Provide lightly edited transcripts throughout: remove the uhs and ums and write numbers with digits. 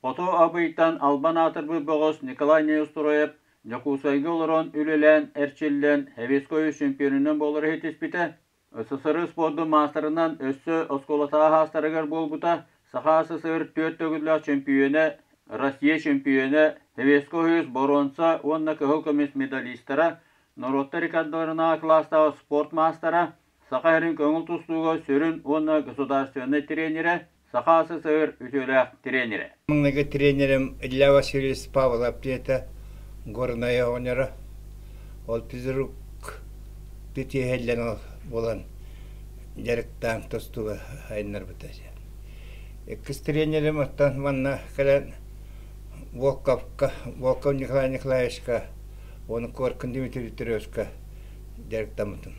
Хоту Абыйтан албан аатырбыт бөҕөс Николай Неустроев Дьокуускайга олорон үлэлээн, эрчиллэн, Сэбиэскэй чемпионунан буолары ситиспитэ. СССР спордун маастарынан өссө оскуолатааҕы саастарыгар буолбута. Саха СССР түөрт төгүллээх чөмпүйүөнэ, Россия чөмпүйүөнэ, Сэбиэскэй Союз боруонса уонна кыһыл көмүс медалистара, норуоттар иккардыларынааҕы кылаастааҕы спорт маастара, Саха сирин көҥүл тустууга сүрүн уонна государственнай тренерэ, Саха СССР үтүөлээх тренерэ. Маҥнайгы тренерим Илья Васильевич Павлов диэтэ, Горнай оҕонньоро. Ол физрук тиэһэллэн буолан дьарыктаан тустууга айаннарбыта. Иккис тренерим оттон манна кэлэн Волковка, Волков Николай Николаевичка уонна Коркин Дмитрий Петровичка дьарыктаммытым.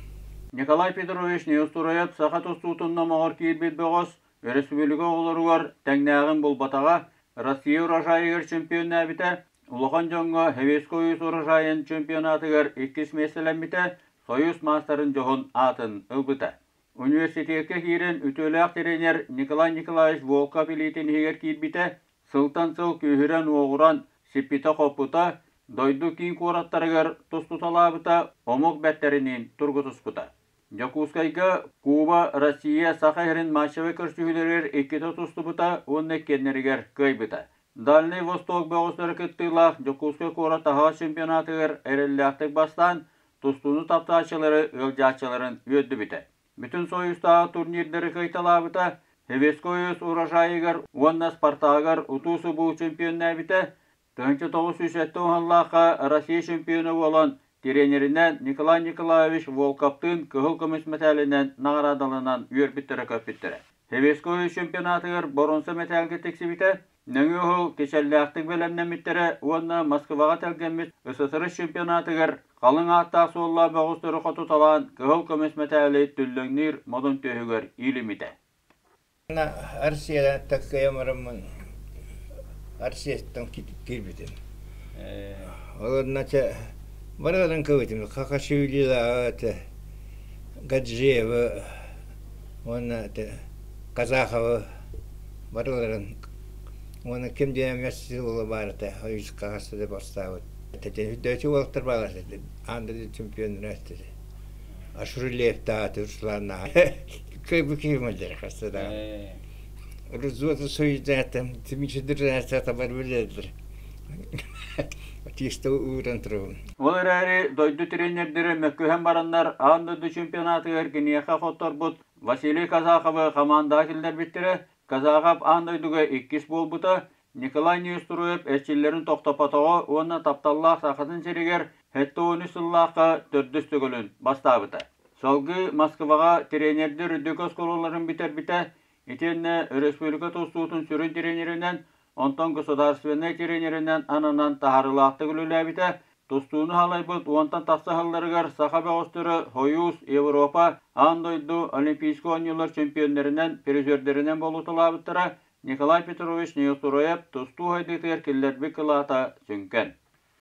Николай Петрович Неустроев саха тустуутун номоҕор киирбит бөҕөс, өрөспүүбүлүкэ оҕолоругар тэҥнээҕин булбатаҕа, Россия урожайыгар чемпионнаабыта, улахан дьоҥҥо Сэбиэскэй Союз урожайын чемпионатыгар иккис миэстэлэммитэ, Союз маастарын дьоһун аатын ылбыта. Университекка киирэн үтүөлээх тренер Николай Николаевич Волков илиитин иһигэр киирбитэ, сылтан сыл күүһүрэн-уоҕуран, сиппитэ-хоппута, дойду киин куораттарыгар тустуталаабыта, омук бэртэриниин тургутуспута. Дьокуускайга Куба, Россия, Саха сирин матчевай көрсүһүүлэригэр иккитэ тустубута уонна иккиэннэригэр кыайбыта. Дальнай Восток бөҕөстөрө кыттыылаах Дьокуускай куорат аһаҕас чемпионатыгар эрэллээхтик бастаан, тустууну таптааччылары ыалдьааччыларын үөрдүбүтэ. Бүтүн Союзтааҕы турнирдары кыайталаабыта, Советскай Союз урожайыгар уонна Спартагар утуу-субуу чемпионнаабыта, 1970 сыллаахха Россия чемпиона буолан, тренеринэн Николай Николаевич Волковтыын кыһыл көмүс мэтээлинэн наҕараадаланан үөрбүттэрэ-көппүттэрэ. Советскай Союз чемпионатыгар боруонса мэтээлгэ тиксибитэ, Нөҥүө уһул кичэллээхтик бэлэмнэммиттэрэ уонна Москваҕа тэлгэммит СССР чемпионатыгар халыҥ ааттаах-суоллаах бөҕөстөрү хотуталаан кыһыл көмүс мэтээли түллэҥниир модун түөһүгэр иилиммитэ. Арсиядан таккайа бараммын Арсияттан киирбитим. Олорно барыларын кыбытым. Хакашвилилаҕа Гаджиевы уонна Казаховы барыларын уонна ким диэн эмиэ уола баар этэ үс хаста да бастаабыт үрдөөчү уолаттар баалар этэ аан дойду чемпионнара этэ Ашурилиевтааты Русланнаа кыайбы киһи хаста да Рузуоту союздаатым Тимичидирнаата бар билэллэр Тиистэ ууран турабын. Ол эрээри дойду тренердэрэ мөккүһэн бараннар аан дойду чемпионатыгар киниэхэ хотторбут Василий Казаховы хамаандаҕа киллэрбиттэрэ. Казахов аан дойдуга иккис буолбута. Николай Неустроев эрчиллэрин тохтоппотоҕо уонна тапталлаах Сахатын сиригэр 73 сыллаахха төрдүс төгүлүн бастаабыта. Салгыы Москваҕа тренердэр үрдүкү оскуолаларын бүтэрбитэ, итиэннэ өрөспүүбүлүкэ тустуутун сүрүн тренеринэн, онтон государственнай тренеринэн ананан таһаарыылаахтык үлэлээбитэ. Тустууну халайбыт уонтан тахса сылларыгар саха бөҕөстөрө Союз, Европа, аан дойду Олимпийскай оонньуулар чемпионнарынан, призердэринэн буолуталаабыттара. Николай Петрович Неустроев тустуу сайдыытыгар киллэрбит кылаата сүҥкэн.